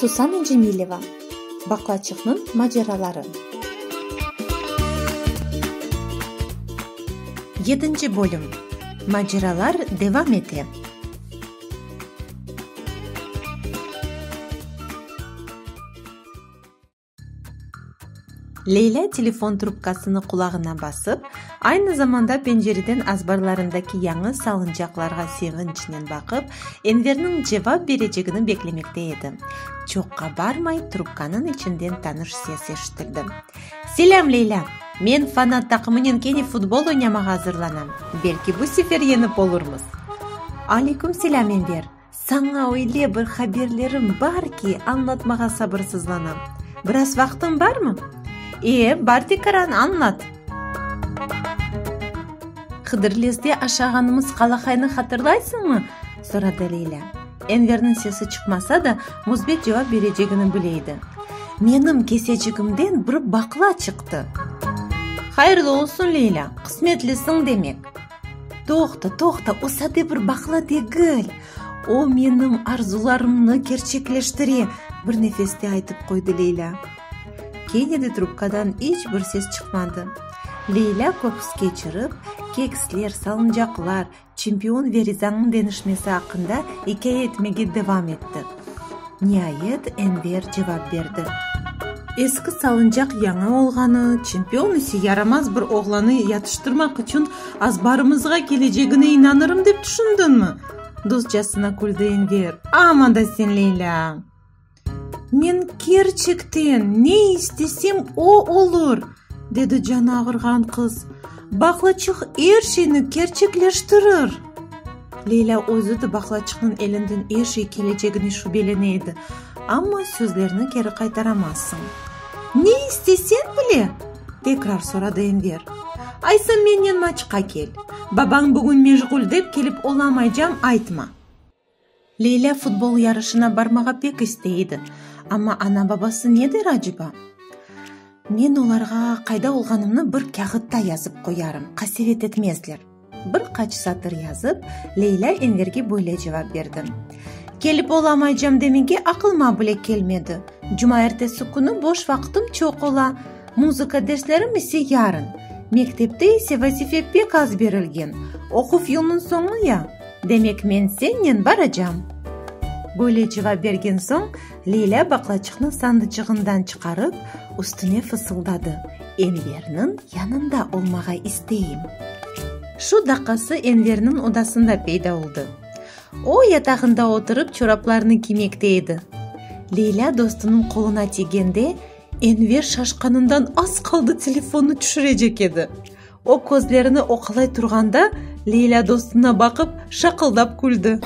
Susana Cemileva, Baqlaçıqnıñ maceraları. Yedinci bölüm. Maceralar devam ete. Leylâ telefon trubkasını qulağına basıp, aynı zamanda pencereden azbarlarındaki yañı salıncaqlarğa sevinçnen baqıp, Enverniñ cevap berecegini beklemekte edi. Çoqqa barmay, trubkanıñ içinden tanış ses eşitildi. Selâm, Leylâ! Men fanat taqımınen kene futbol oynamağa azırlanam. Belki bu sefer yeñip olurmız. Aleyküm selâm, Enver! Saña öyle bir haberlerim bar ki, añlatmağa sabırsızlanam. Biraz vaqtıñ barmı? E, bar tekaran, añlat. Hıdırlezde aşağanımız qalaqaynı hatırlaysıñmı? soradı Leylâ. Enverniñ sesi çıqmasa da, müsbet cevap berecegini bile edi. Menim kesecigimden bir baqla çıqtı. Hayırlı olsun, Leylâ, qısmetlisiñ demek. Toqta, toqta, o sade bir baqla degil. O menim arzularımnı kerçekleştire, bir nefeste aytıp qoydı Leylâ. Kene de trubkadan iç bir ses çıqmadı. Leylâ köküs keçirip, keksler, salıncaqlar, çempion ve Rizanıñ deñişmesi aqqında ikâye etmege devam etti. Niayet, Enver cevap berdi. Eski salıncaq yañı olğanı, çempion ise yaramaz bir oğlanı yatıştırmaq içün azbarımızğa kelecegine inanırım dep tüşündiñmi? dostcasına küldi Enver. Aman da sen, Leylâ! Men kerçekten ne istesem, o olur, dedi canı ağırğan qız. Baqlaçıq er şeyni kerçekleştirir. Leylâ özü de baqlaçıqnıñ elinden er şey kelecegine şübelene edi, amma sözlerini keri qaytaramazsıñ. Ne istesen bile? tekrar soradı Enver. Aysa mennen maçqa kel. Babañ bugün meşğul dep kelip olamaycam aytma. Leylâ futbol yarışına barmağa pek istey edi, amma ana-babası ne der aceba? Men olarğa qayda olğanımnı bir kâğıtta yazıp qoyarım, qasevet etmezler. Bir qaç satır yazıp, Leylâ Enverge böyle cevap berdi, Kelip olamaycam demege aqlıma bile kelmedi. Cumaertesi künü boş vaqtım çoq ola, muzıka derslerim ise yarın. Mektepte ise vazife pek az berilgen, oquv yılnıñ soñu ya. Demek men sennen baracam. Böyle cevap bergen soñ, Leylâ baqlaçıqnı sandıçığından çıqarıp, üstüne fısıldadı, Enverniñ yanında olmağa isteyim. Şu daqqası Enverniñ odasında peyda oldı. O, yatağında oturıp, çoraplarını kiymekte edi. Leylâ dostunıñ qoluna tiygende, Enver şaşqanından az qaldı telefonnı tüşürecek edi. O közlerini oqalay turğanda, Leylâ dostuna baqıp, şaqıldap küldi.